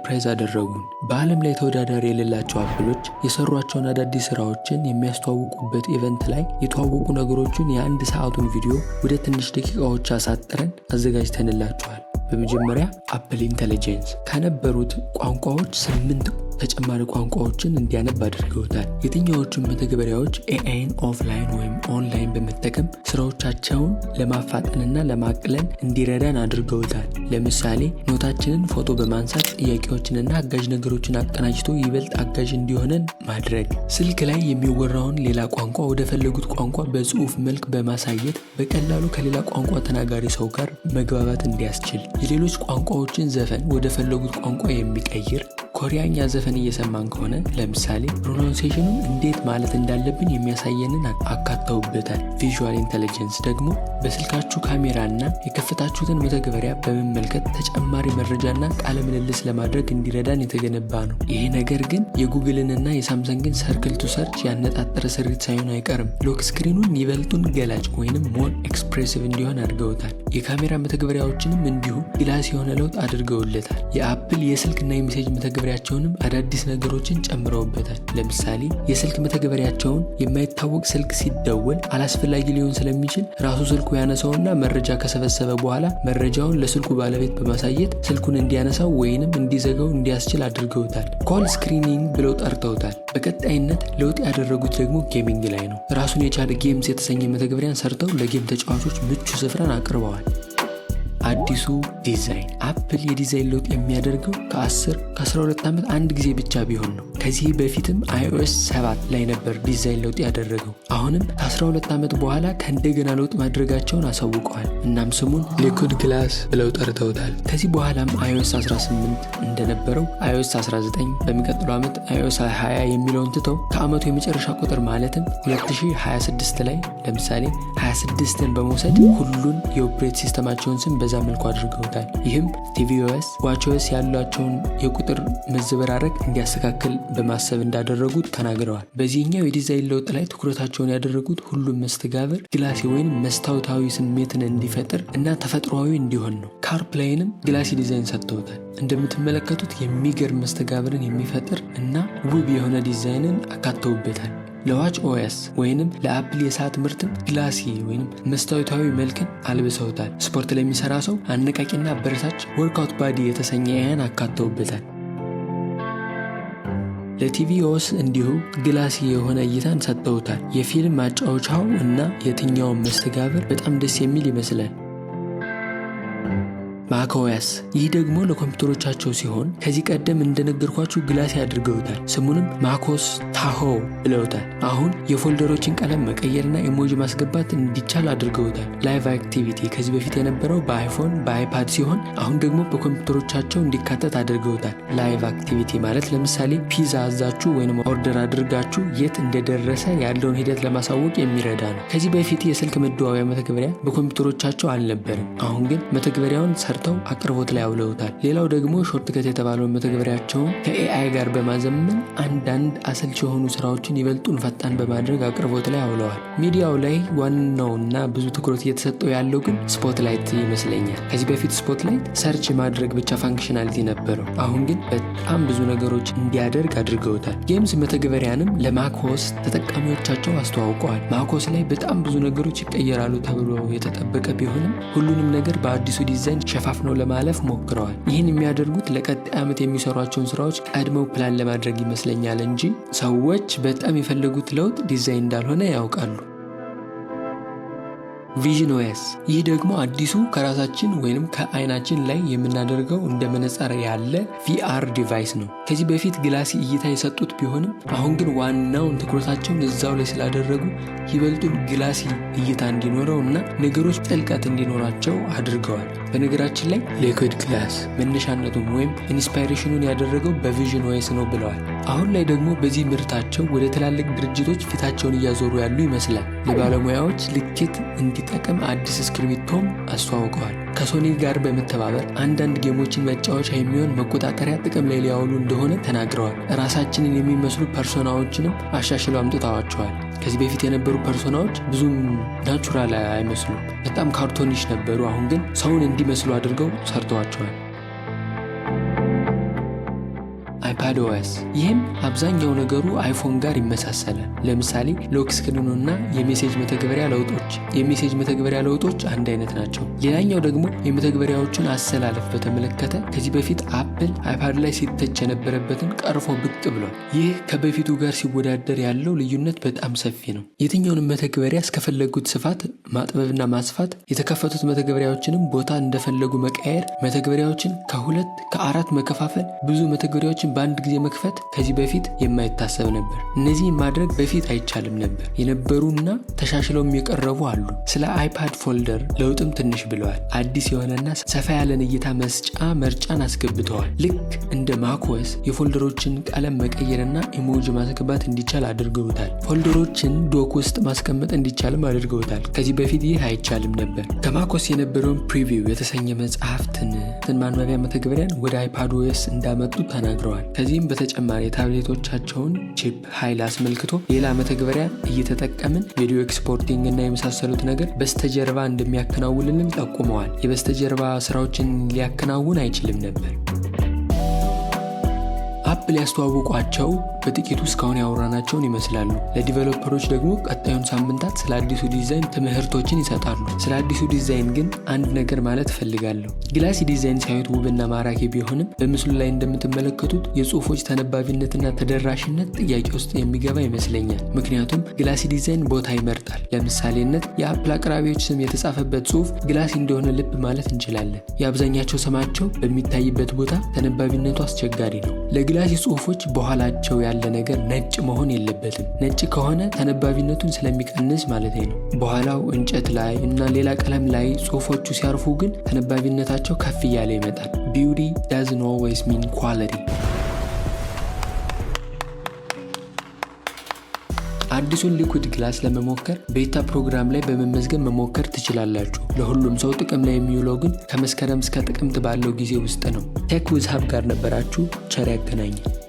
Surprise አደረጉን። በዓለም ላይ ተወዳዳሪ የሌላቸው አፕሎች የሰሯቸውን አዳዲስ ስራዎችን የሚያስተዋውቁበት event ላይ የተዋወቁ ነገሮችን የአንድ ሰዓቱን ቪዲዮ ወደ ትንሽ ደቂቃዎች አሳጥረን አዘጋጅተንላችኋል። በመጀመሪያ Apple Intelligence ከነበሩት ቋንቋዎች ስምንት ተጨማሪ ቋንቋዎችን እንዲያነብ አድርገውታል። የትኛዎቹን መተግበሪያዎች AI ን offline ወይም ኦንላይን በመጠቀም ስራዎቻቸውን ለማፋጠንና ለማቅለል እንዲረዳን አድርገውታል። ለምሳሌ ኖታችንን ፎቶ በማንሳት ጥያቄዎችንና አጋዥ ነገሮችን አቀናጅቶ ይበልጥ አጋዥ እንዲሆነን ማድረግ፣ ስልክ ላይ የሚወራውን ሌላ ቋንቋ ወደ ፈለጉት ቋንቋ በጽሁፍ መልክ በማሳየት በቀላሉ ከሌላ ቋንቋ ተናጋሪ ሰው ጋር መግባባት እንዲያስችል፣ የሌሎች ቋንቋዎችን ዘፈን ወደ ፈለጉት ቋንቋ የሚቀይር፣ ኮሪያኛ ዘፈን እየሰማን ከሆነ ለምሳሌ pronunciation ኑን እንዴት ማለት እንዳለብን የሚያሳየንን አካተውበታል። Visual intelligence ደግሞ በስልካችሁ ካሜራና የከፈታችሁትን መተግበሪያ በመመልከት ተጨማሪ መረጃና ቃለ ምልልስ ለማድረግ እንዲረዳን የተገነባ ነው። ይሄ ነገር ግን የጉግልንና የሳምሰንግን circle to search ያነጣጠረ ስሪት ሳይሆን አይቀርም። Lock screen ኑን ይበልጡን ገላጭ ወይንም more expressive እንዲሆን አድርገውታል። የካሜራ መተግበሪያዎችንም እንዲሁ glassy የሆነ ለውጥ አድርገውለታል። የአፕል የስልክና የ message መተግበሪያቸውንም አዳዲስ ነገሮችን ጨምረውበታል። ለምሳሌ የስልክ መተግበሪያቸውን የማይታወቅ ስልክ ሲደወል አላስፈላጊ ሊሆን ስለሚችል ራሱ ስልኩ ያነሳውና መረጃ ከሰበሰበ በኋላ መረጃውን ለስልኩ ባለቤት በማሳየት ስልኩን እንዲያነሳው ወይንም እንዲዘጋው እንዲያስችል አድርገውታል። Call screening ብለው ጠርተውታል። በቀጣይነት ለውጥ ያደረጉት ደግሞ gaming ላይ ነው። ራሱን የቻለ Games የተሰኘ መተግበሪያን ሰርተው ለ game ተጫዋቾች ምቹ ስፍራን አቅርበዋል። አዲሱ ዲዛይን። አፕል የዲዛይን ለውጥ የሚያደርገው ከ10 ከ12 ዓመት አንድ ጊዜ ብቻ ቢሆን ነው። ከዚህ በፊትም iOS 7 ላይ ነበር ዲዛይን ለውጥ ያደረገው። አሁንም ከ12 ዓመት በኋላ ከእንደገና ለውጥ ማድረጋቸውን አሳውቀዋል። እናም ስሙን Liquid Glass ብለው ጠርተውታል። ከዚህ በኋላም iOS 18 እንደነበረው iOS 19፣ በሚቀጥለው ዓመት iOS 20 የሚለውን ትተው ከዓመቱ የመጨረሻ ቁጥር ማለትም 2026 ላይ ለምሳሌ 26ን በመውሰድ ሁሉን የ operate system ኣቸውን ስም በዛ መልኩ አድርገውታል። ይህም tvOS፣ watchOS ያሏቸውን የቁጥር መዘበራረቅ እንዲያስተካክል በማሰብ እንዳደረጉት ተናግረዋል። በዚህኛው የዲዛይን ለውጥ ላይ ትኩረታቸውን ያደረጉት ሁሉም መስተጋብር glassy ወይም መስታወታዊ ስሜትን እንዲፈጥር እና ተፈጥሯዊ እንዲሆን ነው። CarPlay ንም glassy ዲዛይን ሰጥተውታል። እንደምትመለከቱት የሚገርም መስተጋብርን የሚፈጥር እና ውብ የሆነ ዲዛይንን አካተውበታል። ለ watchOS ወይንም ለአፕል የሰዓት ምርትም glassy ወይንም መስታወታዊ መልክን አልብሰውታል። ስፖርት ለሚሰራ ሰው አነቃቂና አበረታች Workout Buddy የተሰኘ AI ን አካተውበታል። ለ tvOS እንዲሁ glassy የሆነ እይታን ሰጥተውታል። የፊልም ማጫወቻው እና የትኛውን መስተጋብር በጣም ደስ የሚል ይመስላል። macOS፣ ይህ ደግሞ ለኮምፒውተሮቻቸው ሲሆን ከዚህ ቀደም እንደነገርኳችሁ glassy አድርገውታል። ስሙንም macOS Tahoe ብለውታል። አሁን የ folder ኦችን ቀለም መቀየርና emoji ማስገባት እንዲቻል አድርገውታል። Live Activity ከዚህ በፊት የነበረው በአይፎን፣ በአይፓድ ሲሆን አሁን ደግሞ በኮምፒውተሮቻቸው እንዲካተት አድርገውታል። Live Activity ማለት ለምሳሌ ፒዛ አዛችሁ ወይም order አድርጋችሁ የት እንደደረሰ ያለውን ሂደት ለማሳወቅ የሚረዳ ነው። ከዚህ በፊት የስልክ መደዋወያ መተግበሪያ በኮምፒውተሮቻቸው አልነበርም። አሁን ግን መተግበሪያውን ሰርተው አቅርቦት ላይ አውለውታል። ሌላው ደግሞ Shortcut የተባለውን መተግበሪያቸውን ከ AI ጋር በማዘመን አንዳንድ አሰልቺ የሆኑ ስራዎችን ይበልጡን ፈጣን በማድረግ አቅርቦት ላይ አውለዋል። ሚዲያው ላይ ዋናውና ብዙ ትኩረት እየተሰጠው ያለው ግን Spotlight ይመስለኛል። ከዚህ በፊት Spotlight search ማድረግ ብቻ functionality ነበረው። አሁን ግን በጣም ብዙ ነገሮች እንዲያደርግ አድርገውታል። Games መተግበሪያንም ለ macOS ተጠቃሚዎቻቸው አስተዋውቀዋል። macOS ላይ በጣም ብዙ ነገሮች ይቀየራሉ ተብሎ የተጠበቀ ቢሆንም ሁሉንም ነገር በአዲሱ ዲዛይን ሸፋፍነው ለማለፍ ሞክረዋል። ይህን የሚያደርጉት ለቀጣይ ዓመት የሚሰሯቸውን ስራዎች ቀድመው ፕላን ለማድረግ ይመስለኛል እንጂ ሰዎች በጣም የፈለጉት ለውጥ ዲዛይን እንዳልሆነ ያውቃሉ። visionOS፣ ይህ ደግሞ አዲሱ ከራሳችን ወይንም ከአይናችን ላይ የምናደርገው እንደ መነጽር ያለ VR device ነው። ከዚህ በፊት glassy እይታ የሰጡት ቢሆንም አሁን ግን ዋናውን ትኩረታቸውን እዛው ላይ ስላደረጉ ይበልጡን glassy እይታ እንዲኖረው እና ነገሮች ጥልቀት እንዲኖራቸው አድርገዋል። በነገራችን ላይ Liquid Glass መነሻነቱን ወይም inspiration ኑን ያደረገው በ visionOS ነው ብለዋል። አሁን ላይ ደግሞ በዚህ ምርታቸው ወደ ትላልቅ ድርጅቶች ፊታቸውን እያዞሩ ያሉ ይመስላል። ለባለሙያዎች ልኬት እንዲጠቅም አዲስ እስክሪብቶም አስተዋውቀዋል። ከሶኒ ጋር በመተባበር አንዳንድ game ኦችን መጫወቻ የሚሆን መቆጣጠሪያ ጥቅም ላይ ሊያውሉ እንደሆነ ተናግረዋል። ራሳችንን የሚመስሉ persona ዎችንም አሻሽለው አምጥተዋቸዋል። ከዚህ በፊት የነበሩ persona ዎች ብዙም natural አይመስሉም፣ በጣም cartoonish ነበሩ። አሁን ግን ሰውን እንዲመስሉ አድርገው ሰርተዋቸዋል። iPadOS። ይህም አብዛኛው ነገሩ iPhone ጋር ይመሳሰላል። ለምሳሌ lock screen ኑና የ message መተግበሪያ ለውጦች፣ የ message መተግበሪያ ለውጦች አንድ አይነት ናቸው። ሌላኛው ደግሞ የመተግበሪያዎችን አሰላለፍ በተመለከተ ከዚህ በፊት Apple iPad ላይ ሲተች የነበረበትን ቀርፎ ብቅ ብሏል። ይህ ከበፊቱ ጋር ሲወዳደር ያለው ልዩነት በጣም ሰፊ ነው። የትኛውንም መተግበሪያ እስከፈለጉት ስፋት ማጥበብና ማስፋት፣ የተከፈቱት መተግበሪያዎችንም ቦታ እንደፈለጉ መቀየር፣ መተግበሪያዎችን ከሁለት ከአራት መከፋፈል፣ ብዙ መተግበሪያዎችን በአንድ ጊዜ መክፈት ከዚህ በፊት የማይታሰብ ነበር። እነዚህን ማድረግ በፊት አይቻልም ነበር። የነበሩና ተሻሽለውም የቀረቡ አሉ። ስለ iPad folder ለውጥም ትንሽ ብለዋል። አዲስ የሆነና ሰፋ ያለን እይታ መስጫ ምርጫን አስገብተዋል። ልክ እንደ macOS የ folder ኦችን ቀለም መቀየርና emoji ማስገባት እንዲቻል አድርገውታል። Folder ኦችን dock ውስጥ ማስቀመጥ እንዲቻልም አድርገውታል። ከዚህ በፊት ይህ አይቻልም ነበር። ከ macOS የነበረውን Preview የተሰኘ መጽሐፍትን ማንበቢያ መተግበሪያን ወደ iPadOS እንዳመጡ ተናግረዋል። ከዚህም በተጨማሪ የ tablet ኦቻቸውን chip ኃይል አስመልክቶ ሌላ መተግበሪያ እየተጠቀምን video exporting እና የመሳሰሉት ነገር በስተጀርባ እንደሚያከናውንልን ጠቁመዋል። የበስተጀርባ ስራዎችን ሊያከናውን አይችልም ነበር። Apple ያስተዋውቋቸው በጥቂቱ እስካሁን ያወራናቸውን ይመስላሉ። ለ developer ኦች ደግሞ ቀጣዩን ሳምንታት ስለ አዲሱ ዲዛይን ትምህርቶችን ይሰጣሉ። ስለ አዲሱ ዲዛይን ግን አንድ ነገር ማለት እፈልጋለሁ። Glassy design ሲያዩት ውብና ማራኪ ቢሆንም በምስሉ ላይ እንደምትመለከቱት የጽሁፎች ተነባቢነትና ተደራሽነት ጥያቄ ውስጥ የሚገባ ይመስለኛል። ምክንያቱም glassy design ቦታ ይመርጣል። ለምሳሌነት የ Apple አቅራቢዎች ስም የተጻፈበት ጽሁፍ glassy እንደሆነ ልብ ማለት እንችላለን። የአብዛኛቸው ስማቸው በሚታይበት ቦታ ተነባቢነቱ አስቸጋሪ ነው። ለ glassy ጽሁፎች በኋላቸው ያለ ነገር ነጭ መሆን የለበትም። ነጭ ከሆነ ተነባቢነቱን ስለሚቀንስ ማለት ነው። በኋላው እንጨት ላይ እና ሌላ ቀለም ላይ ጽሁፎቹ ሲያርፉ ግን ተነባቢነታቸው ከፍ እያለ ይመጣል። Beauty doesn't always mean quality። አዲሱን Liquid Glass ለመሞከር beta program ላይ በመመዝገብ መሞከር ትችላላችሁ። ለሁሉም ሰው ጥቅም ላይ የሚውለው ግን ከመስከረም እስከ ጥቅምት ባለው ጊዜ ውስጥ ነው። Tech with Hub ጋር ነበራችሁ። ቸር ያገናኘን።